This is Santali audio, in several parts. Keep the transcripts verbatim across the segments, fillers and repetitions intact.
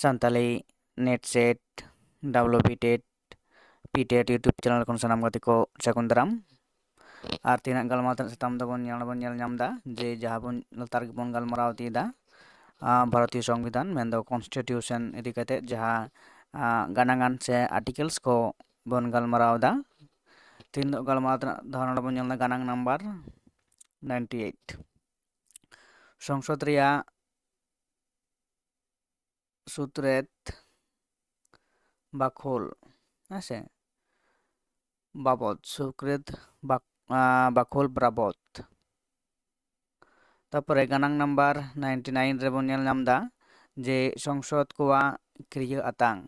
Santali NET SET, WB TET, PTET YouTube channel ᱠᱷᱚᱱ ᱥᱟᱱᱟᱢ ᱜᱟᱛᱮ ᱠᱚ ᱥᱟᱹᱜᱩᱱ ᱫᱟᱨᱟᱢ᱾ ᱟᱨ ᱛᱮᱦᱮᱧᱟᱜ ᱜᱟᱞᱢᱟᱨᱟᱣ ᱛᱮᱱᱟᱜ ᱥᱟᱛᱟᱢ ᱫᱚᱵᱚᱱ ᱧᱮᱞ, ᱵᱚᱱ ᱧᱮᱞ ᱧᱟᱢ ᱮᱫᱟ ᱡᱮ ᱡᱟᱦᱟᱸ ᱵᱚᱱ ᱞᱟᱛᱟᱨ ᱜᱮᱵᱚᱱ ᱜᱟᱞᱢᱟᱨᱟᱣ ᱤᱫᱤᱭᱮᱫᱟ, ᱟᱸ, ᱵᱷᱟᱨᱚᱛᱤᱭᱚ ᱥᱚᱝᱵᱤᱫᱷᱟᱱ ᱢᱮᱱᱫᱚ constitution ᱤᱫᱤ ᱠᱟᱛᱮ ᱡᱟᱦᱟᱸ, ᱟᱸ, ᱜᱟᱱᱟᱝᱟᱱ ᱥᱮ articles ᱠᱚ ᱵᱚᱱ ᱜᱟᱞᱢᱟᱨᱟᱣ ᱮᱫᱟ᱾ ᱛᱮᱦᱮᱧ ᱫᱚ ᱜᱟᱞᱢᱟᱨᱟᱣ ᱛᱮᱱᱟᱜ ᱫᱷᱟᱨᱟ ᱱᱚᱰᱮ ᱵᱚᱱ ᱧᱮᱞ ᱮᱫᱟ ᱜᱟᱱᱟᱝ ᱱᱟᱢᱵᱟᱨ ninety eight᱾ ᱥᱚᱝᱥᱚᱫ ᱨᱮᱭᱟᱜ ᱥᱩᱛᱨᱮᱫ ᱵᱟᱠᱷᱳᱞ, ᱦᱮᱸ ᱥᱮ, ᱵᱟᱵᱚᱫ, ᱥᱩᱛᱨᱮᱫ ᱵᱟᱠ-, ᱟᱸ, ᱵᱟᱠᱷᱳᱞ ᱵᱟᱵᱚᱫ᱾ ᱛᱟᱯᱚᱨᱮ ᱜᱟᱱᱟᱝ ᱱᱟᱢᱵᱟᱨ ninety nine ᱨᱮᱵᱚᱱ ᱧᱮᱞ ᱧᱟᱢ ᱮᱫᱟ ᱡᱮ ᱥᱚᱝᱥᱚᱫ ᱠᱚᱣᱟᱜ ᱠᱤᱨᱭᱟᱹ ᱟᱛᱟᱝ᱾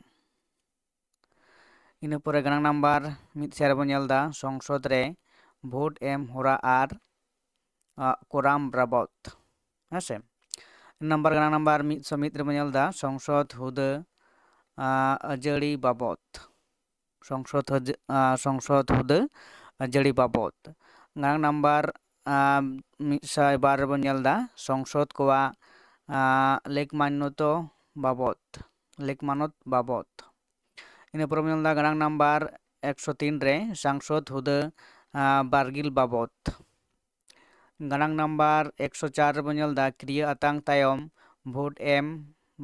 ᱤᱱᱟᱹ ᱯᱚᱨᱮ ᱜᱟᱱᱟᱝ ᱱᱟᱢᱵᱟᱨ ᱢᱤᱫ ᱥᱮ ᱨᱮᱵᱚᱱ ᱧᱮᱞ ᱮᱫᱟ ᱥᱚᱝᱥᱚᱫ ᱨᱮ ᱵᱷᱳᱴ ᱮᱢ ᱦᱚᱨᱟ ᱟᱨ, ᱟ, ᱠᱚᱨᱟᱢ ᱵᱟᱵᱚᱫ, ᱦᱮᱸ ᱥᱮ᱾ ᱱᱟᱢᱵᱟᱨ, ᱜᱟᱱᱟᱝ ᱱᱟᱢᱵᱟᱨ ᱢᱤᱫ ᱥᱚ ᱢᱤᱫ ᱨᱮᱵᱚᱱ ᱧᱮᱞ ᱮᱫᱟ ᱥᱚᱝᱥᱚᱫ ᱦᱩᱫᱟᱹ, ᱟ, ᱟᱹᱡᱟᱹᱲᱤ ᱵᱟᱵᱚᱫ᱾ ᱥᱚᱝᱥᱚᱫ ᱦᱩᱫᱟᱹ, ᱟ, ᱥᱚᱝᱥᱚᱫ ᱦᱩᱫᱟᱹ ᱟᱹᱡᱟᱹᱲᱤ ᱵᱟᱵᱚᱫ᱾ ᱜᱟᱱᱟᱝ ᱱᱟᱢᱵᱟᱨ, ᱟ, ᱢᱤᱫ ᱥᱟᱭ ᱵᱟᱨ ᱨᱮᱵᱚᱱ ᱧᱮᱞ ᱮᱫᱟ ᱥᱚᱝᱥᱚᱫ ᱠᱚᱣᱟᱜ, ᱟ, ᱞᱮᱠ ᱢᱟᱱᱱᱚᱛᱚ ᱵᱟᱵᱚᱫ, ᱞᱮᱠ ᱢᱟᱱᱚᱛ ᱵᱟᱵᱚᱫ᱾ ᱤᱱᱟᱹ ᱯᱚᱨᱮ ᱵᱚᱱ ᱧᱮᱞ ᱮᱫᱟ ᱜᱟᱱᱟᱝ ᱱᱟᱢᱵᱟᱨ ᱮᱠᱥᱚ ᱛᱤᱱ ᱨᱮ ᱥᱟᱝᱥᱚᱫ ᱦᱩᱫᱟᱹ, ᱟ, ᱵᱟᱨᱜᱤᱞ ᱵᱟᱵᱚᱫ᱾ ᱜᱟᱱᱟᱝ ᱱᱟᱢᱵᱟᱨ ᱮᱠᱥᱚ ᱪᱟᱨ ᱨᱮᱵᱚᱱ ᱧᱮᱞ ᱮᱫᱟ ᱠᱤᱨᱭᱟᱹ ᱟᱛᱟᱝ ᱛᱟᱭᱚᱢ ᱵᱷᱳᱴ ᱮᱢ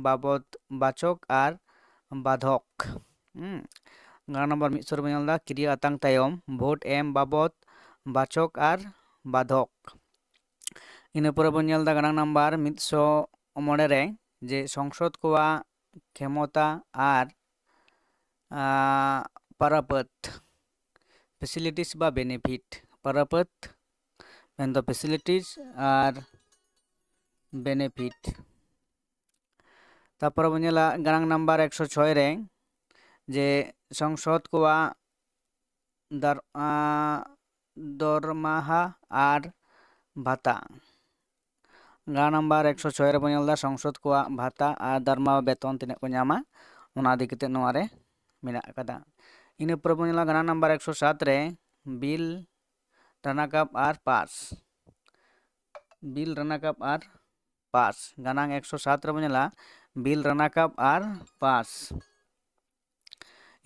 ᱵᱟᱵᱚᱫ ᱵᱟᱪᱚᱠ ᱟᱨ ᱵᱟᱫᱷᱚᱠ᱾ ᱦᱩᱸ᱾ ᱜᱟᱱᱟᱝ ᱱᱟᱢᱵᱟᱨ ᱢᱤᱫ ᱥᱚ ᱨᱮᱵᱚᱱ ᱧᱮᱞ ᱮᱫᱟ ᱠᱤᱨᱭᱟᱹ ᱟᱛᱟᱝ ᱛᱟᱭᱚᱢ ᱵᱷᱳᱴ ᱮᱢ ᱵᱟᱵᱚᱫ ᱵᱟᱪᱚᱠ ᱟᱨ ᱵᱟᱫᱷᱚᱠ᱾ ᱤᱱᱟᱹ ᱯᱚᱨᱮ ᱵᱚᱱ ᱧᱮᱞ ᱮᱫᱟ ᱜᱟᱱᱟᱝ ᱱᱟᱢᱵᱟᱨ ᱢᱤᱫ ᱥᱚ ᱢᱚᱬᱮ ᱨᱮ ᱡᱮ ᱥᱚᱝᱥᱚᱫ ᱠᱚᱣᱟᱜ ᱠᱷᱮᱢᱚᱛᱟ ᱟᱨ, ᱟᱸ, ᱯᱟᱨᱟᱯᱟᱹᱛ, facilities ᱵᱟ benefit, ᱯᱟᱨᱟᱯᱟᱹᱛ ᱢᱮᱱᱫᱚ facilities ᱟᱨ benefit᱾ ᱛᱟᱨᱯᱚᱨᱮ ᱵᱚᱱ ᱧᱮᱞᱟ ᱜᱟᱱᱟᱝ ᱱᱟᱢᱵᱟᱨ ᱮᱠᱥᱚ ᱪᱷᱚᱭ ᱨᱮ ᱡᱮ ᱥᱚᱝᱥᱚᱫ ᱠᱚᱣᱟᱜ ᱫᱟᱨ-, ᱟᱸ, ᱫᱚᱨᱢᱟᱦᱟ ᱟᱨ ᱵᱷᱟᱛᱟ᱾ ᱜᱟᱱᱟᱝ ᱱᱟᱢᱵᱟᱨ ᱮᱠᱥᱚ ᱪᱷᱚᱭ ᱨᱮᱵᱚᱱ ᱧᱮᱞ ᱮᱫᱟ ᱥᱚᱝᱥᱚᱫ ᱠᱚᱣᱟᱜ ᱵᱷᱟᱛᱟ ᱟᱨ ᱫᱟᱨᱢᱟ ᱵᱮᱛᱚᱱ ᱛᱤᱱᱟᱹᱜ ᱠᱚ ᱧᱟᱢᱟ, ᱚᱱᱟ ᱤᱫᱤ ᱠᱟᱛᱮ ᱱᱚᱣᱟ ᱨᱮ ᱢᱮᱱᱟᱜ ᱟᱠᱟᱫᱟ᱾ ᱤᱱᱟᱹ ᱯᱚᱨᱮ ᱵᱚᱱ ᱧᱮᱞᱟ ᱜᱟᱱᱟᱝ ᱱᱟᱢᱵᱟᱨ ᱮᱠᱥᱚ ᱥᱟᱛ ᱨᱮ ᱵᱤᱞ, ᱨᱟᱱᱟᱠᱟᱵ ᱟᱨ ᱯᱟᱥ᱾ ᱵᱤᱞ, ᱨᱟᱱᱟᱠᱟᱵ ᱟᱨ ᱯᱟᱥ᱾ ᱜᱟᱱᱟᱝ ᱮᱠᱥᱚ ᱥᱟᱛ ᱨᱮᱵᱚᱱ ᱧᱮᱞᱟ ᱵᱤᱞ ᱨᱟᱱᱟᱠᱟᱵ ᱟᱨ ᱯᱟᱥ᱾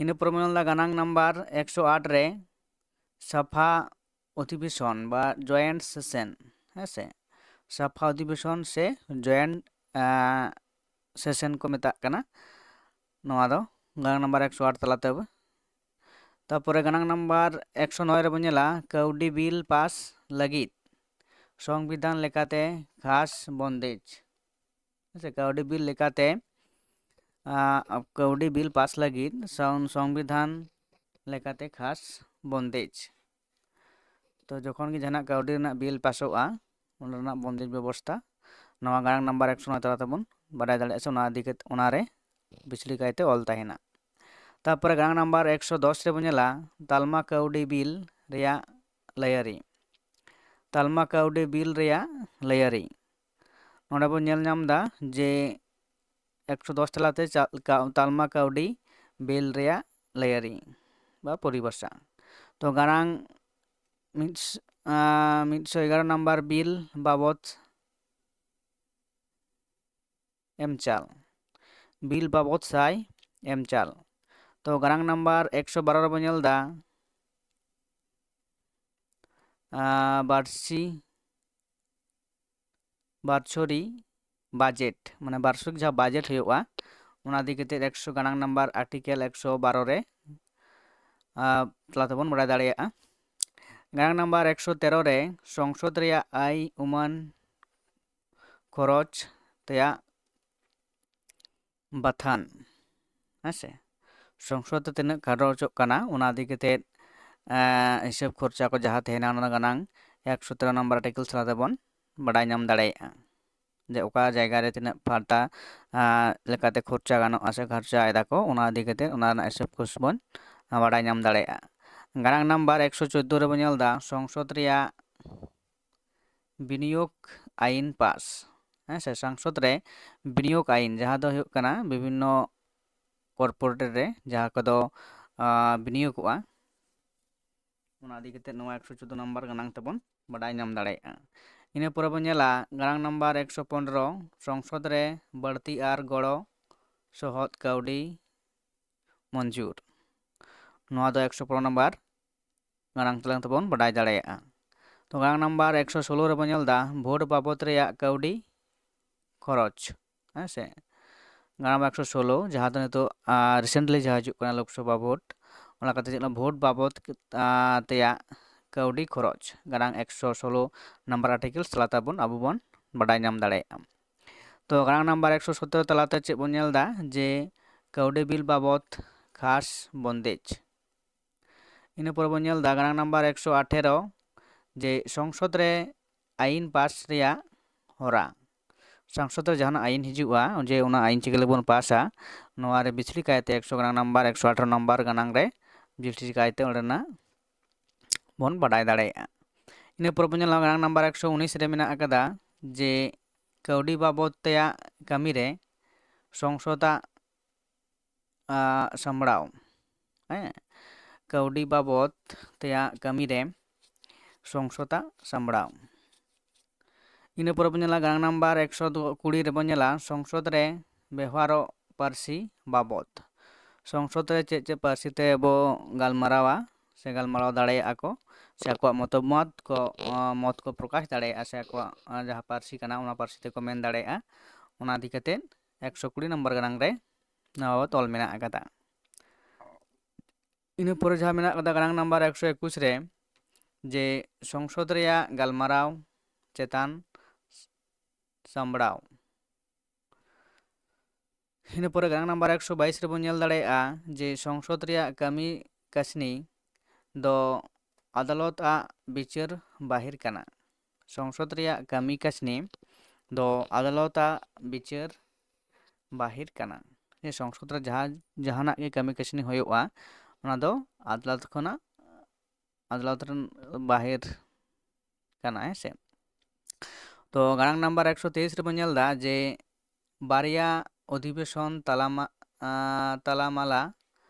ᱤᱱᱟᱹ ᱯᱚᱨᱮ ᱵᱚᱱ ᱧᱮᱞ ᱮᱫᱟ ᱜᱟᱱᱟᱝ ᱱᱟᱢᱵᱟᱨ ᱮᱠᱥᱚ ᱟᱴ ᱨᱮ ᱥᱟᱯᱷᱟ ᱚᱫᱷᱤᱵᱮᱥᱚᱱ ᱵᱟ ᱡᱚᱭᱮᱱᱴ ᱥᱮᱥᱮᱱ, ᱦᱮᱸ ᱥᱮ, ᱥᱟᱯᱷᱟ ᱚᱫᱷᱤᱵᱮᱥᱚᱱ ᱥᱮ ᱡᱚᱭᱮᱱᱴ ᱥᱮᱥᱮᱱ ᱠᱚ ᱢᱮᱛᱟᱜ ᱠᱟᱱᱟ᱾ ᱱᱚᱣᱟ ᱫᱚ ᱜᱟᱱᱟᱝ ᱱᱟᱢᱵᱟᱨ ᱮᱠᱥᱚ ᱟᱴ ᱛᱟᱞᱟᱛᱮ᱾ ᱛᱟᱨᱯᱚᱨᱮ ᱜᱟᱱᱟᱝ ᱱᱟᱢᱵᱟᱨ ᱮᱠᱥᱚ ᱱᱚᱭ ᱨᱮᱵᱚᱱ ᱧᱮᱞᱟ ᱠᱟᱹᱣᱰᱤ ᱵᱤᱞ ᱯᱟᱥ ᱞᱟᱹᱜᱤᱫ ᱥᱚᱝᱵᱤᱫᱷᱟᱱ ᱞᱮᱠᱟᱛᱮ ᱠᱷᱟᱥ ᱵᱚᱱᱫᱮᱡᱽ, ᱦᱮᱸ ᱥᱮ, ᱠᱟᱹᱣᱰᱤ ᱵᱤᱞ ᱞᱮᱠᱟᱛᱮ ᱟᱸ, ᱠᱟᱹᱣᱰᱤ ᱵᱤᱞ ᱯᱟᱥ ᱞᱟᱹᱜᱤᱫ ᱥᱚᱝ- ᱥᱚᱝᱵᱤᱫᱷᱟᱱ ᱞᱮᱠᱟᱛᱮ ᱠᱷᱟᱥ ᱵᱚᱱᱫᱮᱡᱽ᱾ ᱛᱚ ᱡᱚᱠᱷᱚᱱ ᱜᱮ ᱡᱟᱦᱟᱱᱟᱜ ᱠᱟᱹᱣᱰᱤ ᱨᱮᱱᱟᱜ ᱵᱤᱞ ᱯᱟᱥᱚᱜᱼᱟ, ᱚᱱᱟ ᱨᱮᱱᱟᱜ ᱵᱚᱱᱫᱮᱡᱽ ᱵᱮᱵᱚᱥᱛᱷᱟ ᱱᱚᱣᱟ ᱜᱟᱱᱟᱝ ᱱᱟᱢᱵᱟᱨ ᱮᱠᱥᱚ ᱱᱚᱭ ᱛᱟᱞᱟ ᱛᱮᱵᱚᱱ ᱵᱟᱰᱟᱭ ᱫᱟᱲᱮᱭᱟᱜᱼᱟ, ᱥᱮ ᱚᱱᱟ ᱤᱫᱤ ᱠᱟᱛᱮ ᱚᱱᱟᱨᱮ ᱵᱤᱪᱷᱲᱤ ᱠᱟᱭᱛᱮ ᱚᱞ ᱛᱟᱦᱮᱱᱟ᱾ ᱛᱟᱨᱯᱚᱨᱮ ᱜᱟᱱᱟᱝ ᱱᱟᱢᱵᱟᱨ ᱮᱠᱥᱚ ᱫᱚᱥ ᱨᱮᱵᱚᱱ ᱧᱮᱞᱟ ᱛᱟᱞᱢᱟ ᱠᱟᱹᱣᱰᱤ ᱵᱤᱞ ᱨᱮᱭᱟᱜ ᱞᱟᱹᱭᱟᱹᱨᱤ᱾ ᱛᱟᱞᱢᱟ ᱠᱟᱹᱣᱰᱤ ᱵᱤᱞ ᱨᱮᱭᱟᱜ ᱞᱟᱹᱭᱟᱹᱨᱤ᱾ ᱱᱚᱰᱮ ᱵᱚᱱ ᱧᱮᱞ ᱧᱟᱢ ᱮᱫᱟ ᱡᱮ ᱮᱠᱥᱚ ᱫᱚᱥ ᱛᱟᱞᱟᱛᱮ ᱪᱟ- ᱠᱟ- ᱛᱟᱞᱢᱟ ᱠᱟᱹᱣᱰᱤ ᱵᱤᱞ ᱨᱮᱭᱟᱜ ᱞᱟᱹᱭᱟᱹᱨᱤ ᱵᱟ ᱯᱚᱨᱤᱵᱷᱟᱥᱟ᱾ ᱛᱚ ᱜᱟᱱᱟᱝ ᱢᱤᱫ ᱥ- ᱟᱸ, ᱢᱤᱫᱥᱚ ᱮᱜᱟᱨᱚ ᱱᱟᱢᱵᱟᱨ ᱵᱤᱞ ᱵᱟᱵᱚᱛ ᱮᱢ ᱪᱟᱞ, ᱵᱤᱞ ᱵᱟᱵᱚᱛ ᱥᱟᱭ ᱮᱢ ᱪᱟᱞ᱾ ᱛᱚ ᱜᱟᱱᱟᱝ ᱱᱟᱢᱵᱟᱨ ᱮᱠᱥᱚ ᱵᱟᱨᱚ ᱨᱮᱵᱚᱱ ᱧᱮᱞ ᱮᱫᱟ ᱟᱸ, ᱵᱟᱹᱨᱥᱤ ᱵᱟᱨᱪᱷᱚᱨᱤ ᱵᱟᱡᱮᱴ, ᱢᱟᱱᱮ ᱵᱟᱨᱥᱤᱠ ᱡᱟᱦᱟᱸ ᱵᱟᱡᱮᱴ ᱦᱩᱭᱩᱜᱼᱟ, ᱚᱱᱟ ᱤᱫᱤ ᱠᱟᱛᱮ ᱮᱠᱥᱚ ᱜᱟᱱᱟᱝ ᱱᱟᱢᱵᱟᱨ ᱟᱨᱴᱤᱠᱮᱞ ᱮᱠᱥᱚ ᱵᱟᱨᱚ ᱨᱮ ᱟᱸ, ᱛᱟᱞᱟ ᱛᱮᱵᱚᱱ ᱵᱟᱲᱟᱭ ᱫᱟᱲᱮᱭᱟᱜᱼᱟ᱾ ᱜᱟᱱᱟᱝ ᱱᱟᱢᱵᱟᱨ ᱮᱠᱥᱚ ᱛᱮᱨᱚ ᱨᱮ ᱥᱚᱝᱥᱚᱫ ᱨᱮᱭᱟᱜ ᱟᱭ ᱩᱢᱟᱹᱱ ᱠᱷᱚᱨᱚᱪ ᱨᱮᱭᱟᱜ ᱵᱟᱛᱷᱟᱱ, ᱦᱮᱸ ᱥᱮ, ᱥᱚᱝᱥᱚᱫ ᱨᱮ ᱛᱤᱱᱟᱹᱜ ᱠᱷᱚᱨᱚᱪᱚᱜ ᱠᱟᱱᱟ ᱚᱱᱟ ᱤᱫᱤ ᱠᱟᱛᱮ ᱟᱸ, ᱦᱤᱥᱟᱹᱵ ᱠᱷᱚᱨᱪᱟ ᱠᱚ ᱡᱟᱦᱟᱸ ᱛᱟᱦᱮᱱᱟ ᱚᱱᱟ ᱫᱚ ᱜᱟᱱᱟᱝ ᱮᱠᱥᱚ ᱛᱮᱨᱚ ᱱᱟᱢᱵᱟᱨ ᱟᱨᱴᱤᱠᱮᱞ ᱛᱟᱞᱟ ᱛᱮᱵᱚᱱ ᱵᱟᱰᱟᱭ ᱧᱟᱢ ᱫᱟᱲᱮᱭᱟᱜᱼᱟ᱾ ᱡᱮ ᱚᱠᱟ ᱡᱟᱭᱜᱟ ᱨᱮ ᱛᱤᱱᱟᱹᱜ ᱯᱷᱟᱨᱛᱟ ᱟᱸ, ᱞᱮᱠᱟᱛᱮ ᱠᱷᱚᱨᱪᱟ ᱜᱟᱱᱚᱜᱼᱟ ᱥᱮ ᱠᱷᱚᱨᱪᱟ ᱮᱫᱟ ᱠᱚ, ᱚᱱᱟ ᱤᱫᱤ ᱠᱟᱛᱮ ᱚᱱᱟ ᱨᱮᱱᱟᱜ ᱦᱤᱥᱟᱹᱵ ᱠᱚ ᱵᱚᱱ ᱵᱟᱰᱟᱭ ᱧᱟᱢ ᱫᱟᱲᱮᱭᱟᱜᱼᱟ᱾ ᱜᱟᱱᱟᱝ ᱱᱟᱢᱵᱟᱨ ᱮᱠᱥᱚ ᱪᱳᱫᱽᱫᱳ ᱨᱮᱵᱚᱱ ᱧᱮᱞ ᱮᱫᱟ ᱥᱚᱝᱥᱚᱫ ᱨᱮᱭᱟᱜ ᱵᱤᱱᱤᱭᱳᱜᱽ ᱟᱭᱤᱱ ᱯᱟᱥ, ᱦᱮᱸ ᱥᱮ, ᱥᱚᱝᱥᱚᱫ ᱨᱮ ᱵᱤᱱᱤᱭᱳᱜᱽ ᱟᱭᱤᱱ ᱡᱟᱦᱟᱸ ᱫᱚ ᱦᱩᱭᱩᱜ ᱠᱟᱱᱟ ᱵᱤᱵᱷᱤᱱᱱᱚ ᱠᱚᱨᱯᱳᱨᱮᱴ ᱨᱮ ᱡᱟᱦᱟᱸ ᱠᱚᱫᱚ ᱟᱸ, ᱵᱤᱱᱤᱭᱳᱜᱚᱜᱼᱟ, ᱚᱱᱟ ᱤᱫᱤ ᱠᱟᱛᱮ ᱱᱚᱣᱟ ᱮᱠᱥᱚ ᱪᱳᱫᱽᱫᱳ ᱱᱟᱢᱵᱟᱨ ᱜᱟᱱᱟᱝ ᱛᱮᱵᱚᱱ ᱵᱟᱰᱟᱭ ᱧᱟᱢ ᱫᱟᱲᱮᱭᱟᱜᱼᱟ᱾ ᱤᱱᱟᱹ ᱯᱚᱨᱮ ᱵᱚᱱ ᱧᱮᱞᱟ ᱜᱟᱲᱟᱝ ᱱᱟᱢᱵᱟᱨ ᱮᱠᱥᱚ ᱯᱚᱱᱨᱚ, ᱥᱚᱝᱥᱚᱫ ᱨᱮ ᱵᱟᱹᱲᱛᱤ ᱟᱨ ᱜᱚᱲᱚ ᱥᱚᱦᱚᱫ ᱠᱟᱹᱣᱰᱤ ᱢᱚᱧᱡᱩᱨ᱾ ᱱᱚᱣᱟ ᱫᱚ ᱮᱠᱥᱚ ᱯᱚᱱᱨᱚ ᱱᱟᱢᱵᱟᱨ ᱜᱟᱲᱟᱝ ᱛᱟᱞᱟᱝ ᱛᱮᱵᱚᱱ ᱵᱟᱰᱟᱭ ᱫᱟᱲᱮᱭᱟᱜᱼᱟ᱾ ᱛᱚ ᱜᱟᱲᱟᱝ ᱱᱟᱢᱵᱟᱨ ᱮᱠᱥᱚ ᱥᱳᱞᱳ ᱨᱮᱵᱚᱱ ᱧᱮᱞ ᱮᱫᱟ ᱵᱷᱳᱴ ᱵᱟᱵᱚᱫ ᱨᱮᱭᱟᱜ ᱠᱟᱹᱣᱰᱤ ᱠᱷᱚᱨᱚᱪ, ᱦᱮᱸ ᱥᱮ᱾ ᱜᱟᱲᱟᱝ ᱮᱠᱥᱚ ᱥᱳᱞᱳ, ᱡᱟᱦᱟᱸ ᱫᱚ ᱱᱤᱛᱚᱜ ᱨᱤᱥᱮᱱᱴᱞᱤ ᱡᱟᱦᱟᱸ ᱦᱤᱡᱩᱜ ᱠᱟᱱᱟ ᱞᱳᱠᱥᱚᱵᱷᱟ ᱵᱷᱳᱴ, ᱚᱱᱟ ᱠᱟᱛᱮ ᱪᱮᱫ ᱵᱷᱳᱴ ᱵᱟᱵᱚᱫ ᱟᱨ, ᱛᱮᱭᱟᱜ ᱠᱟᱹᱣᱰᱤ ᱠᱷᱚᱨᱚᱪ, ᱜᱟᱲᱟᱝ ᱮᱠᱥᱚ ᱥᱳᱞᱳ ᱱᱟᱢᱵᱟᱨ ᱟᱨᱴᱤᱠᱮᱞ ᱛᱟᱞᱟ ᱛᱮᱵᱚᱱ ᱟᱵᱚ ᱵᱚᱱ ᱵᱟᱰᱟᱭ ᱧᱟᱢ ᱫᱟᱲᱮᱭᱟᱜᱼᱟ᱾ ᱛᱚ ᱜᱟᱲᱟᱝ ᱱᱟᱢᱵᱟᱨ ᱮᱠᱥᱚ ᱥᱚᱛᱨᱚ ᱛᱟᱞᱟᱛᱮ ᱪᱮᱫ ᱵᱚᱱ ᱧᱮᱞ ᱮᱫᱟ ᱡᱮ ᱠᱟᱹᱣᱰᱤ ᱵᱤᱞ ᱵᱟᱵᱚᱫ ᱠᱷᱟᱥ ᱵᱚᱱᱫᱮᱡᱽ᱾ ᱤᱱᱟᱹ ᱯᱚᱨᱮ ᱵᱚᱱ ᱧᱮᱞ ᱮᱫᱟ ᱜᱟᱲᱟᱝ ᱱᱟᱢᱵᱟᱨ ᱮᱠᱥᱚ ᱟᱴᱷᱮᱨᱚ, ᱡᱮ ᱥᱚᱝᱥᱚᱫ ᱨᱮ ᱟᱹᱭᱤᱱ ᱯᱟᱥ ᱨᱮᱭᱟᱜ ᱦᱚᱨᱟ᱾ ᱥᱚᱝᱥᱚᱫ ᱨᱮ ᱡᱟᱦᱟᱱᱟᱜ ᱟᱹᱭᱤᱱ ᱦᱤᱡᱩᱜᱼᱟ, ᱡᱮ ᱚᱱᱟ ᱟᱹᱭᱤᱱ ᱪᱤᱠᱟᱹ ᱞᱮᱵᱚᱱ ᱯᱟᱥᱟ, ᱱᱚᱣᱟ ᱨᱮ ᱵᱤᱪᱷᱞᱤ ᱠᱟᱭᱛᱮ ᱮᱠᱥᱚ ᱜᱟᱲᱟᱝ ᱱᱟᱢᱵᱟᱨ ᱮᱠᱥᱚ ᱟᱴᱷᱮᱨᱚ ᱱᱟᱢᱵᱟᱨ ᱜᱟᱲᱟᱝ ᱨᱮ ᱵᱤᱪᱷᱞᱤ ᱠᱟᱭᱛᱮ ᱚᱸᱰᱮᱱᱟᱜ ᱵᱚᱱ ᱵᱟᱰᱟᱭ ᱫᱟᱲᱮᱭᱟᱜᱼᱟ᱾ ᱤᱱᱟᱹ ᱯᱚᱨᱮ ᱵᱚᱱ ᱧᱮᱞᱟ ᱜᱟᱲᱟᱝ ᱱᱟᱢᱵᱟᱨ ᱮᱠᱥᱚ ᱩᱱᱤᱥ ᱨᱮ ᱢᱮᱱᱟᱜ ᱟᱠᱟᱫᱟ ᱡᱮ ᱠᱟᱹᱣᱰᱤ ᱵᱟᱵᱚᱫ ᱛᱮᱭᱟᱜ ᱠᱟᱹᱢᱤ ᱨᱮ ᱥᱚᱝᱥᱚᱫᱟᱜ ᱟᱜ, ᱥᱟᱢᱵᱲᱟᱣ, ᱦᱮᱸ, ᱠᱟᱹᱣᱰᱤ ᱵᱟᱵᱚᱫ ᱛᱮᱭᱟᱜ ᱠᱟᱹᱢᱤ ᱨᱮ ᱥᱚᱝᱥᱚᱫᱟᱜ ᱥᱟᱢᱵᱲᱟᱣ᱾ ᱤᱱᱟᱹ ᱯᱚᱨᱮ ᱵᱚᱱ ᱧᱮᱞᱟ ᱜᱟᱲᱟᱝ ᱱᱟᱢᱵᱟᱨ ᱮᱠᱥᱚ ᱠᱩᱲᱤ ᱨᱮᱵᱚᱱ ᱧᱮᱞᱟ ᱥᱚᱝᱥᱚᱫ ᱨᱮ ᱵᱮᱣᱦᱟᱨᱚᱜ ᱯᱟᱹᱨᱥᱤ ᱵᱟᱵᱚᱫ᱾ ᱥᱚᱝᱥᱚᱫ ᱨᱮ ᱪᱮᱫ ᱪᱮᱫ ᱯᱟᱹᱨᱥᱤ ᱛᱮ ᱵᱚ ᱜᱟᱞᱢᱟᱨᱟᱣᱟ ᱥᱮ ᱜᱟᱞᱢᱟᱨᱟᱣ ᱫᱟᱲᱮᱭᱟᱜᱼᱟ ᱠᱚ, ᱥᱮ ᱟᱠᱚᱣᱟᱜ ᱢᱚᱛᱟᱢᱚᱛ ᱠᱚ, ᱟᱸ, ᱢᱚᱛ ᱠᱚ ᱯᱨᱚᱠᱟᱥ ᱫᱟᱲᱮᱭᱟᱜᱼᱟ, ᱥᱮ ᱟᱠᱚᱣᱟᱜ, ᱟᱸ, ᱡᱟᱦᱟᱸ ᱯᱟᱹᱨᱥᱤ ᱠᱟᱱᱟ ᱚᱱᱟ ᱯᱟᱹᱨᱥᱤ ᱛᱮᱠᱚ ᱢᱮᱱ ᱫᱟᱲᱮᱭᱟᱜᱼᱟ᱾ ᱚᱱᱟ ᱤᱫᱤ ᱠᱟᱛᱮᱫ ᱮᱠᱥᱚ ᱠᱩᱲᱤ ᱱᱚᱢᱵᱚᱨ ᱜᱟᱲᱟᱝ ᱨᱮ ᱱᱚᱣᱟ ᱵᱟᱵᱚᱫ ᱚᱞ ᱢᱮᱱᱟᱜ ᱟᱠᱟᱫᱟ᱾ ᱤᱱᱟᱹ ᱯᱚᱨᱮ ᱡᱟᱦᱟᱸ ᱢᱮᱱᱟᱜ ᱟᱠᱟᱫᱟ ᱜᱟᱲᱟᱝ ᱱᱟᱢᱵᱟᱨ ᱮᱠᱥᱚ ᱮᱠᱩᱥ ᱨᱮ, ᱡᱮ ᱥᱚᱝᱥᱚᱫ ᱨᱮᱭᱟᱜ ᱜᱟᱞᱢᱟᱨᱟᱣ ᱪᱮᱛᱟᱱ ᱥᱟᱢᱵᱲᱟᱣ᱾ ᱤᱱᱟᱹ ᱯᱚᱨᱮ ᱜᱟᱲᱟᱝ ᱱᱟᱢᱵᱟᱨ ᱮᱠᱥᱚ ᱵᱟᱭᱤᱥ ᱨᱮᱵᱚᱱ ᱧᱮᱞ ᱫᱟᱲᱮᱭᱟᱜᱼᱟ ᱡᱮ ᱥᱚᱝᱥᱚᱫ ᱨᱮᱭᱟᱜ ᱠᱟᱹᱢᱤ ᱠᱟᱹᱥᱱᱤ ᱫᱚ ᱟᱫᱟᱞᱚᱛ ᱟᱜ ᱵᱤᱪᱟᱹᱨ ᱵᱟᱦᱮᱨ ᱠᱟᱱᱟ᱾ ᱥᱚᱝᱥᱚᱫ ᱨᱮᱭᱟᱜ ᱠᱟᱹᱢᱤ ᱠᱟᱹᱥᱱᱤ ᱫᱚ ᱟᱫᱟᱞᱚᱛ ᱟᱜ ᱵᱤᱪᱟᱹᱨ ᱵᱟᱦᱮᱨ ᱠᱟᱱᱟ᱾ ᱡᱮ ᱥᱚᱝᱥᱚᱫ ᱨᱮ ᱡᱟᱦᱟᱸ, ᱡᱟᱦᱟᱱᱟᱜ ᱜᱮ ᱠᱟᱹᱢᱤ ᱠᱟᱹᱥᱱᱤ ᱦᱩᱭᱩᱜᱼᱟ, ᱚᱱᱟ ᱫᱚ ᱟᱫᱟᱞᱚᱛ ᱠᱷᱚᱱᱟᱜ, ᱟᱫᱟᱞᱚᱛ ᱨᱮᱱ ᱵᱟᱦᱮᱨ ᱠᱟᱱᱟ, ᱦᱮᱸ ᱥᱮ᱾ ᱛᱚ ᱜᱟᱲᱟᱝ ᱱᱟᱢᱵᱟᱨ ᱮᱠᱥᱚ ᱛᱮᱭᱤᱥ ᱨᱮᱵᱚᱱ ᱧᱮᱞ ᱮᱫᱟ ᱡᱮ ᱵᱟᱨᱭᱟ ᱚᱫᱷᱤᱵᱮᱥᱚᱱ ᱛᱟᱞᱟᱢᱟ-, ᱟᱸ, ᱛᱟᱞᱟᱢᱟᱞᱟ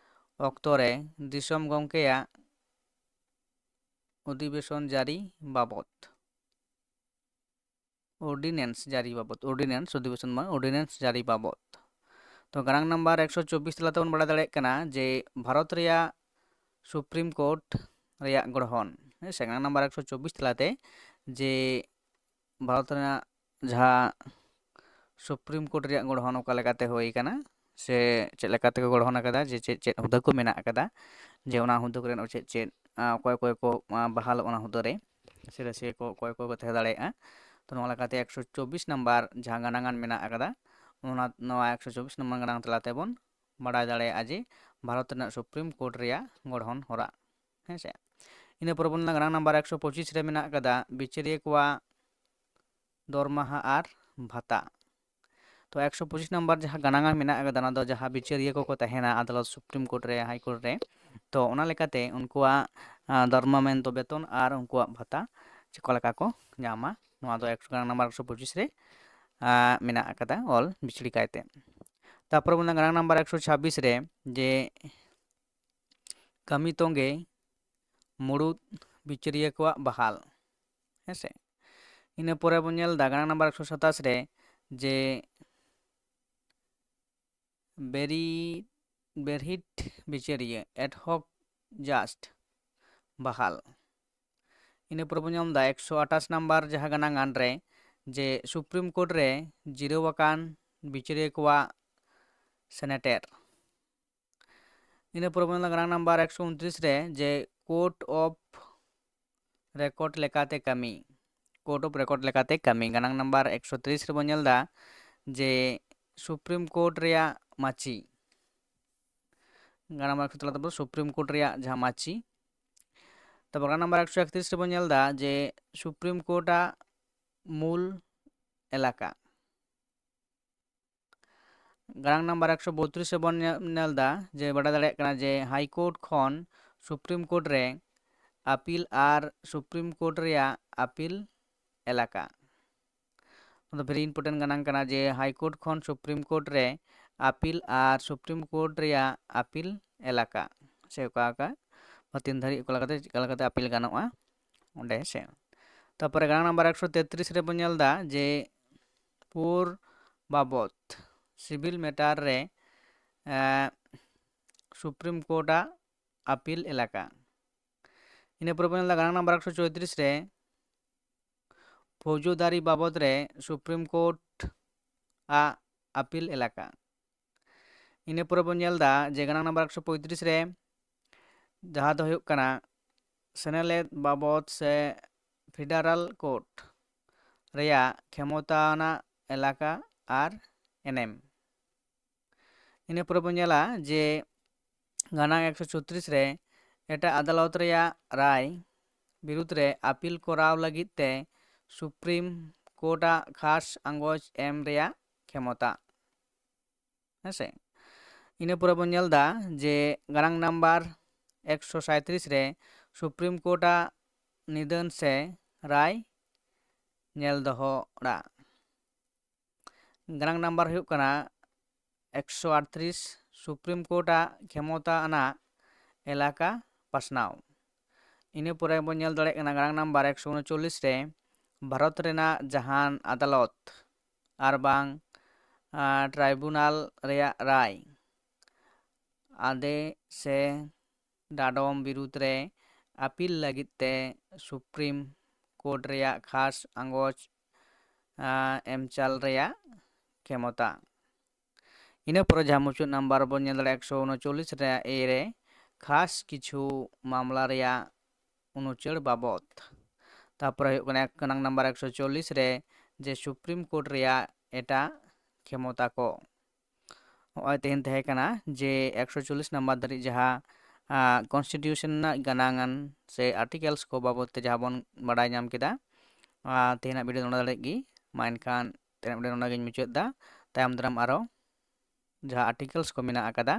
ᱚᱠᱛᱚ ᱨᱮ ᱫᱤᱥᱚᱢ ᱜᱚᱢᱠᱮᱭᱟᱜ ᱚᱫᱷᱤᱵᱮᱥᱚᱱ ᱡᱟᱹᱨᱤ ᱵᱟᱵᱚᱫ᱾ ᱚᱨᱰᱤᱱᱮᱱᱥ ᱡᱟᱹᱨᱤ ᱵᱟᱵᱚᱫ, ᱚᱨᱰᱤᱱᱮᱱᱥ, ᱚᱫᱷᱤᱵᱮᱥᱚᱱ ᱵᱟᱝ, ᱚᱨᱰᱤᱱᱮᱱᱥ ᱡᱟᱹᱨᱤ ᱵᱟᱵᱚᱫ᱾ ᱛᱚ ᱜᱟᱱᱟᱝ ᱱᱟᱢᱵᱟᱨ ᱮᱠᱥᱚ ᱪᱚᱵᱵᱤᱥ ᱛᱟᱞᱟ ᱛᱮᱵᱚᱱ ᱵᱟᱲᱟᱭ ᱫᱟᱲᱮᱭᱟᱜ ᱠᱟᱱᱟ ᱡᱮ ᱵᱷᱟᱨᱚᱛ ᱨᱮᱭᱟᱜ ᱥᱩᱯᱨᱤᱢ ᱠᱳᱨᱴ ᱨᱮᱭᱟᱜ ᱜᱚᱲᱦᱚᱱ, ᱦᱮᱸ ᱥᱮ, ᱜᱟᱱᱟᱝ ᱱᱟᱢᱵᱟᱨ ᱮᱠᱥᱚ ᱪᱚᱵᱵᱤᱥ ᱛᱟᱞᱟᱛᱮ ᱡᱮ ᱵᱷᱟᱨᱚᱛ ᱨᱮᱱᱟᱜ ᱡᱟᱦᱟᱸ ᱥᱩᱯᱨᱤᱢ ᱠᱳᱨᱴ ᱨᱮᱭᱟᱜ ᱜᱚᱲᱦᱚᱱ ᱚᱠᱟ ᱞᱮᱠᱟᱛᱮ ᱦᱩᱭ ᱟᱠᱟᱱᱟ, ᱥᱮ ᱪᱮᱫ ᱞᱮᱠᱟ ᱛᱮᱠᱚ ᱜᱚᱲᱦᱚᱱ ᱟᱠᱟᱫᱟ, ᱡᱮ ᱪᱮᱫ ᱪᱮᱫ ᱦᱩᱫᱟᱹ ᱠᱚ ᱢᱮᱱᱟᱜ ᱟᱠᱟᱫᱟ, ᱡᱮ ᱚᱱᱟ ᱦᱩᱫᱟᱹ ᱠᱚᱨᱮᱱ ᱪᱮᱫ ᱪᱮᱫ, ᱟᱸ, ᱚᱠᱚᱭ ᱚᱠᱚᱭ ᱠᱚ, ᱟᱸ, ᱵᱟᱦᱟᱞᱚᱜ ᱚᱱᱟ ᱦᱩᱫᱟᱹ ᱨᱮ, ᱥᱮ ᱨᱟᱹᱥᱤᱭᱟᱹ ᱠᱚ ᱚᱠᱚᱭ ᱚᱠᱚᱭ ᱠᱚ ᱛᱟᱦᱮᱸ ᱫᱟᱲᱮᱭᱟᱜᱼᱟ᱾ ᱛᱚ ᱱᱚᱣᱟ ᱞᱮᱠᱟᱛᱮ ᱮᱠᱥᱚ ᱪᱚᱵᱵᱤᱥ ᱱᱟᱢᱵᱟᱨ ᱡᱟᱦᱟᱸ ᱜᱟᱱᱟᱝᱟᱱ ᱢᱮᱱᱟᱜ ᱟᱠᱟᱫᱟ, ᱚᱱᱟ, ᱱᱚᱣᱟ ᱮᱠᱥᱚ ᱪᱚᱵᱵᱤᱥ ᱱᱟᱢᱵᱟᱨ ᱜᱟᱱᱟᱝ ᱛᱟᱞᱟ ᱛᱮᱵᱚᱱ ᱵᱟᱲᱟᱭ ᱫᱟᱲᱮᱭᱟᱜᱼᱟ ᱡᱮ ᱵᱷᱟᱨᱚᱛ ᱨᱮᱱᱟᱜ ᱥᱩᱯᱨᱤᱢ ᱠᱳᱨᱴ ᱨᱮᱭᱟᱜ ᱜᱚᱲᱦᱚᱱ ᱦᱚᱨᱟ, ᱦᱮᱸ ᱥᱮ᱾ ᱤᱱᱟᱹ ᱯᱚᱨᱮ ᱵᱚᱱ ᱧᱮᱞᱟ ᱜᱟᱱᱟᱝ ᱱᱟᱢᱵᱟᱨ ᱮᱠᱥᱚ ᱯᱚᱸᱪᱤᱥ ᱨᱮ ᱢᱮᱱᱟᱜ ᱟᱠᱟᱫᱟ ᱵᱤᱪᱟᱹᱨᱤᱭᱟᱹ ᱠᱚᱣᱟᱜ ᱫᱚᱨᱢᱟᱦᱟ ᱟᱨ ᱵᱷᱟᱛᱟ᱾ ᱛᱚ ᱮᱠᱥᱚ ᱯᱚᱸᱪᱤᱥ ᱱᱟᱢᱵᱟᱨ ᱡᱟᱦᱟᱸ ᱜᱟᱱᱟᱝ ᱟᱱ ᱢᱮᱱᱟᱜ ᱟᱠᱟᱫᱟ, ᱚᱱᱟ ᱫᱚ ᱡᱟᱦᱟᱸ ᱵᱤᱪᱟᱹᱨᱤᱭᱟᱹ ᱠᱚᱠᱚ ᱛᱟᱦᱮᱱᱟ ᱟᱫᱟᱞᱚᱛ, ᱥᱩᱯᱨᱤᱢ ᱠᱳᱨᱴ ᱨᱮ, ᱦᱟᱭ ᱠᱳᱨᱴ ᱨᱮ, ᱛᱚ ᱚᱱᱟ ᱞᱮᱠᱟᱛᱮ ᱩᱱᱠᱩᱣᱟᱜ, ᱟᱸ, ᱫᱚᱨᱢᱟ ᱢᱮᱱᱫᱚ ᱵᱮᱛᱚᱱ ᱟᱨ ᱩᱱᱠᱩᱣᱟᱜ ᱵᱷᱟᱛᱟ ᱪᱮᱫ ᱞᱮᱠᱟ ᱠᱚ ᱧᱟᱢᱟ, ᱱᱚᱣᱟ ᱫᱚ ᱮᱠᱥᱚ, ᱜᱟᱱᱟᱝ ᱱᱟᱢᱵᱟᱨ ᱮᱠᱥᱚ ᱯᱚᱸᱪᱤᱥ ᱨᱮ, ᱟᱸ, ᱢᱮᱱᱟᱜ ᱟᱠᱟᱫᱟ ᱚᱞ ᱵᱤᱪᱷᱲᱤ ᱠᱟᱭᱛᱮ᱾ ᱛᱟᱨᱯᱚᱨᱮ ᱵᱚᱱ ᱧᱮᱞᱟ ᱜᱟᱱᱟᱝ ᱱᱟᱢᱵᱟᱨ ᱮᱠᱥᱚ ᱪᱷᱟᱵᱵᱤᱥ ᱨᱮ ᱡᱮ ᱠᱟᱹᱢᱤ ᱛᱚᱸᱜᱮ ᱢᱩᱲᱩᱫ ᱵᱤᱪᱟᱹᱨᱤᱭᱟᱹ ᱠᱚᱣᱟᱜ ᱵᱟᱦᱟᱞ, ᱦᱮᱸ ᱥᱮ᱾ ᱤᱱᱟᱹ ᱯᱚᱨᱮ ᱵᱚᱱ ᱧᱮᱞ ᱮᱫᱟ ᱜᱟᱱᱟᱝ ᱱᱟᱢᱵᱟᱨ ᱮᱠᱥᱚ ᱥᱟᱛᱟᱥ ᱨᱮ ᱡᱮ ᱵᱮᱨᱤ-, ᱵᱮᱨᱦᱤᱴ ᱵᱤᱪᱟᱹᱨᱤᱭᱟᱹ, ad hoc judge ᱵᱟᱦᱟᱞ᱾ ᱤᱱᱟᱹ ᱯᱚᱨᱮ ᱵᱚᱱ ᱧᱟᱢ ᱮᱫᱟ ᱮᱠᱥᱚ ᱟᱴᱷᱟᱥ ᱱᱟᱢᱵᱟᱨ ᱡᱟᱦᱟᱸ ᱜᱟᱱᱟᱝ ᱟᱱ ᱨᱮ ᱡᱮ ᱥᱩᱯᱨᱤᱢ ᱠᱳᱨᱴ ᱨᱮ ᱡᱤᱨᱟᱹᱣ ᱟᱠᱟᱱ ᱵᱤᱪᱟᱹᱨᱤᱭᱟᱹ ᱠᱚᱣᱟᱜ ᱥᱮᱱᱮᱴᱮᱨ᱾ ᱤᱱᱟᱹ ᱯᱚᱨᱮ ᱵᱚᱱ ᱧᱮᱞᱟ ᱜᱟᱱᱟᱝ ᱱᱟᱢᱵᱟᱨ ᱮᱠᱥᱚ ᱩᱱᱛᱨᱤᱥ ᱨᱮ ᱡᱮ court of record ᱞᱮᱠᱟᱛᱮ ᱠᱟᱹᱢᱤ, court of record ᱞᱮᱠᱟᱛᱮ ᱠᱟᱹᱢᱤ᱾ ᱜᱟᱱᱟᱝ ᱱᱟᱢᱵᱟᱨ ᱮᱠᱥᱚ ᱛᱤᱨᱤᱥ ᱨᱮᱵᱚᱱ ᱧᱮᱞ ᱮᱫᱟ ᱡᱮ ᱥᱩᱯᱨᱤᱢ ᱠᱳᱨᱴ ᱨᱮᱭᱟᱜ ᱢᱟᱹᱪᱤ, ᱜᱟᱱᱟᱝ ᱱᱟᱢᱵᱟᱨ ᱮᱠᱥᱚ ᱛᱟᱞᱟ ᱛᱮᱵᱚ ᱥᱩᱯᱨᱤᱢ ᱠᱳᱨᱴ ᱨᱮᱭᱟᱜ ᱡᱟᱦᱟᱸ ᱢᱟᱹᱪᱤ᱾ ᱛᱟᱨᱯᱚᱨ ᱜᱟᱱᱟᱝ ᱱᱟᱢᱵᱟᱨ ᱮᱠᱥᱚ ᱮᱠᱛᱨᱤᱥ ᱨᱮᱵᱚᱱ ᱧᱮᱞ ᱮᱫᱟ ᱡᱮ ᱥᱩᱯᱨᱤᱢ ᱠᱳᱨᱴᱟᱜ ᱢᱩᱞ ᱮᱞᱟᱠᱟ᱾ ᱜᱟᱱᱟᱝ ᱱᱟᱢᱵᱟᱨ ᱮᱠᱥᱚ ᱵᱚᱛᱨᱤᱥ ᱨᱮᱵᱚᱱ ᱧᱮ-, ᱧᱮᱞ ᱮᱫᱟ ᱡᱮ ᱵᱟᱰᱟᱭ ᱫᱟᱲᱮᱭᱟᱜ ᱠᱟᱱᱟ ᱡᱮ ᱦᱟᱭ ᱠᱳᱨᱴ ᱠᱷᱚᱱ ᱥᱩᱯᱨᱤᱢ ᱠᱳᱨᱴ ᱨᱮ ᱟᱯᱤᱞ ᱟᱨ ᱥᱩᱯᱨᱤᱢ ᱠᱳᱨᱴ ᱨᱮᱭᱟᱜ ᱟᱯᱤᱞ ᱮᱞᱟᱠᱟ᱾ ᱱᱚᱣᱟ ᱫᱚ very important ᱜᱟᱱᱟᱝ ᱠᱟᱱᱟ ᱡᱮ ᱦᱟᱭ ᱠᱳᱨᱴ ᱠᱷᱚᱱ ᱥᱩᱯᱨᱤᱢ ᱠᱳᱨᱴ ᱨᱮ ᱟᱯᱤᱞ ᱟᱨ ᱥᱩᱯᱨᱤᱢ ᱠᱳᱨᱴ ᱨᱮᱭᱟᱜ ᱟᱯᱤᱞ ᱮᱞᱟᱠᱟ, ᱥᱮ ᱚᱠᱟ ᱚᱠᱟ ᱵᱟ ᱛᱤᱱ ᱫᱷᱟᱹᱨᱤᱡ ᱚᱠᱟ ᱞᱮᱠᱟᱛᱮ, ᱪᱮᱠᱟ ᱞᱮᱠᱟᱛᱮ ᱟᱯᱤᱞ ᱜᱟᱱᱚᱜᱼᱟ ᱚᱸᱰᱮ, ᱥᱮ᱾ ᱛᱟᱨᱯᱚᱨᱮ ᱜᱟᱱᱟᱝ ᱱᱟᱢᱵᱟᱨ ᱮᱠᱥᱚ ᱛᱮᱛᱨᱤᱥ ᱨᱮᱵᱚᱱ ᱧᱮᱞ ᱮᱫᱟ ᱡᱮ ᱯᱩᱨ ᱵᱟᱵᱚᱛ, ᱥᱤᱵᱤᱞ ᱢᱮᱴᱟᱨ ᱨᱮ ᱥᱩᱯᱨᱤᱢ ᱠᱳᱨᱴᱟᱜ ᱟᱯᱤᱞ ᱮᱞᱟᱠᱟ᱾ ᱤᱱᱟᱹ ᱯᱚᱨᱮ ᱵᱚᱱ ᱧᱮᱞ ᱮᱫᱟ ᱜᱟᱱᱟᱝ ᱱᱟᱢᱵᱟᱨ ᱮᱠᱥᱚ ᱪᱳᱭᱛᱨᱤᱥ ᱨᱮ ᱯᱷᱳᱡᱳᱫᱟᱨᱤ ᱵᱟᱵᱚᱛ ᱨᱮ ᱥᱩᱯᱨᱤᱢ ᱠᱳᱨᱴ ᱟᱜ ᱟᱯᱤᱞ ᱮᱞᱟᱠᱟ᱾ ᱤᱱᱟᱹ ᱯᱚᱨᱮ ᱵᱚᱱ ᱧᱮᱞ ᱮᱫᱟ ᱡᱮ ᱜᱟᱱᱟᱝ ᱱᱟᱢᱵᱟᱨ ᱮᱠᱥᱚ ᱯᱚᱸᱭᱛᱨᱤᱥ ᱨᱮ ᱡᱟᱦᱟᱸ ᱫᱚ ᱦᱩᱭᱩᱜ ᱠᱟᱱᱟ ᱥᱮᱱᱮᱞᱮᱫ ᱵᱟᱵᱚᱛ ᱥᱮ ᱯᱷᱮᱰᱟᱨᱟᱞ ᱠᱳᱨᱴ ᱨᱮᱭᱟᱜ ᱠᱷᱮᱢᱚᱛᱟ ᱟᱱᱟᱜ ᱮᱞᱟᱠᱟ ᱟᱨ ᱮᱱᱮᱢ᱾ ᱤᱱᱟᱹ ᱯᱚᱨᱮ ᱵᱚᱱ ᱧᱮᱞᱟ ᱡᱮ ᱜᱟᱱᱟᱝ ᱮᱠᱥᱚ ᱪᱷᱚᱛᱨᱤᱥ ᱨᱮ ᱮᱴᱟᱜ ᱟᱫᱟᱞᱚᱛ ᱨᱮᱭᱟᱜ ᱨᱟᱭ ᱵᱤᱨᱩᱫᱽ ᱨᱮ ᱟᱯᱤᱞ ᱠᱚᱨᱟᱣ ᱞᱟᱹᱜᱤᱫ ᱛᱮ ᱥᱩᱯᱨᱤᱢ ᱠᱳᱨᱴ ᱟᱜ ᱠᱷᱟᱥ ᱟᱸᱜᱚᱪ ᱮᱢ ᱨᱮᱭᱟᱜ ᱠᱷᱮᱢᱚᱛᱟ᱾ ᱦᱮᱸᱥᱮ, ᱤᱱᱟᱹ ᱯᱚᱨᱮ ᱵᱚᱱ ᱧᱮᱞ ᱮᱫᱟ ᱡᱮ ᱜᱟᱱᱟᱝ ᱱᱟᱢᱵᱟᱨ ᱮᱠᱥᱚ ᱥᱟᱸᱭᱛᱨᱤᱥ ᱨᱮ ᱥᱩᱯᱨᱤᱢ ᱠᱳᱨᱴ ᱟᱜ ᱱᱤᱫᱟᱹᱱ ᱥᱮ ᱨᱟᱭ ᱧᱮᱞ ᱫᱚᱦᱚ ᱚᱲᱟᱜ᱾ ᱜᱟᱱᱟᱝ ᱱᱟᱢᱵᱟᱨ ᱦᱩᱭᱩᱜ ᱠᱟᱱᱟ ᱮᱠᱥᱚ ᱟᱴᱛᱨᱤᱥ, ᱥᱩᱯᱨᱤᱢ ᱠᱳᱨᱴ ᱟᱜ ᱠᱷᱮᱢᱚᱛᱟ ᱟᱱᱟᱜ ᱮᱞᱟᱠᱟ ᱯᱟᱥᱱᱟᱣ᱾ ᱤᱱᱟᱹ ᱯᱚᱨᱮ ᱵᱚᱱ ᱧᱮᱞ ᱫᱟᱲᱮᱭᱟᱜ ᱠᱟᱱᱟ ᱜᱟᱱᱟᱝ ᱱᱟᱢᱵᱟᱨ ᱮᱠᱥᱚ ᱩᱱᱪᱚᱞᱞᱤᱥ ᱨᱮ ᱵᱷᱟᱨᱚᱛ ᱨᱮᱱᱟᱜ ᱡᱟᱦᱟᱱ ᱟᱫᱟᱞᱚᱛ ᱟᱨ ᱵᱟᱝ ᱴᱨᱟᱭᱵᱩᱱᱟᱞ ᱨᱮᱭᱟᱜ ᱨᱟᱭ ᱟᱫᱮ ᱥᱮ ᱰᱟᱰᱚᱢ ᱵᱤᱨᱩᱫᱽ ᱨᱮ ᱟᱯᱤᱞ ᱞᱟᱹᱜᱤᱫ ᱛᱮ ᱥᱩᱯᱨᱤᱢ ᱠᱳᱨᱴ ᱨᱮᱭᱟᱜ ᱠᱷᱟᱥ ᱟᱸᱜᱚᱪ ᱮᱢᱪᱟᱞ ᱨᱮᱭᱟᱜ ᱠᱷᱮᱢᱚᱛᱟ᱾ ᱤᱱᱟᱹ ᱯᱚᱨᱮ ᱡᱟᱦᱟᱸ ᱢᱩᱪᱟᱹᱫ ᱱᱟᱢᱵᱟᱨ ᱵᱚᱱ ᱧᱮᱞ ᱫᱟᱲᱮᱭᱟᱜᱼᱟ ᱮᱠᱥᱚ ᱩᱱᱪᱚᱞᱞᱤᱥ ᱨᱮᱭᱟᱜ ᱮ ᱨᱮ ᱠᱷᱟᱥ ᱠᱤᱪᱷᱩ ᱢᱟᱢᱞᱟ ᱨᱮᱭᱟᱜ ᱩᱱᱩᱪᱟᱹᱲ ᱵᱟᱵᱚᱛ᱾ ᱛᱟᱨᱯᱚᱨᱮ ᱦᱩᱭᱩᱜ ᱠᱟᱱᱟ ᱜᱟᱱᱟᱝ ᱱᱟᱢᱵᱟᱨ ᱮᱠᱥᱚ ᱪᱚᱞᱞᱤᱥ ᱨᱮ ᱡᱮ ᱥᱩᱯᱨᱤᱢ ᱠᱳᱨᱴ ᱨᱮᱭᱟᱜ ᱮᱴᱟᱜ ᱠᱷᱮᱢᱚᱛᱟ ᱠᱚ᱾ ᱱᱚᱜᱼᱚᱭ ᱛᱮᱦᱮᱧ ᱛᱟᱦᱮᱸ ᱠᱟᱱᱟ ᱡᱮ ᱮᱠᱥᱚ ᱪᱚᱞᱞᱤᱥ ᱱᱟᱢᱵᱟᱨ ᱫᱷᱟᱹᱨᱤᱡ ᱡᱟᱦᱟᱸ ᱠᱚᱱᱥᱴᱤᱴᱤᱭᱩᱥᱚᱱ ᱨᱮᱱᱟᱜ ᱜᱟᱱᱟᱝᱟᱱ ᱥᱮ ᱟᱨᱴᱤᱠᱮᱞᱥ ᱠᱚ ᱵᱟᱵᱚᱫ ᱛᱮ ᱡᱟᱦᱟᱸ ᱵᱚᱱ ᱵᱟᱰᱟᱭ ᱧᱟᱢ ᱠᱮᱫᱟ᱾ ᱛᱮᱦᱮᱧᱟᱜ ᱵᱷᱤᱰᱤᱭᱳ ᱱᱚᱰᱮ ᱫᱷᱟᱹᱨᱤᱡ ᱜᱮ᱾ ᱢᱟ ᱮᱱᱠᱷᱟᱱ ᱛᱮᱦᱮᱧᱟᱜ ᱵᱷᱤᱰᱤᱭᱳ ᱱᱚᱰᱮ ᱜᱤᱧ ᱢᱩᱪᱟᱹᱫ ᱮᱫᱟ᱾ ᱛᱟᱭᱚᱢ ᱫᱟᱨᱟᱢ ᱟᱨᱚ ᱡᱟᱦᱟᱸ ᱟᱨᱴᱤᱠᱮᱞᱥ ᱠᱚ ᱢᱮᱱᱟᱜ ᱟᱠᱟᱫᱟ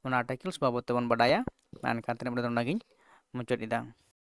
ᱚᱱᱟ ᱟᱨᱴᱤᱠᱮᱞᱥ ᱵᱟᱵᱚᱫ ᱛᱮᱵᱚᱱ ᱵᱟᱰᱟᱭᱟ᱾ ᱢᱟ ᱮᱱᱠᱷᱟᱱ ᱛᱮᱦᱮᱧᱟᱜ ᱵᱷᱤᱰᱤᱭᱳ ᱱᱚᱰᱮ ᱜᱤᱧ ᱢᱩᱪᱟᱹᱫ ᱮᱫᱟ᱾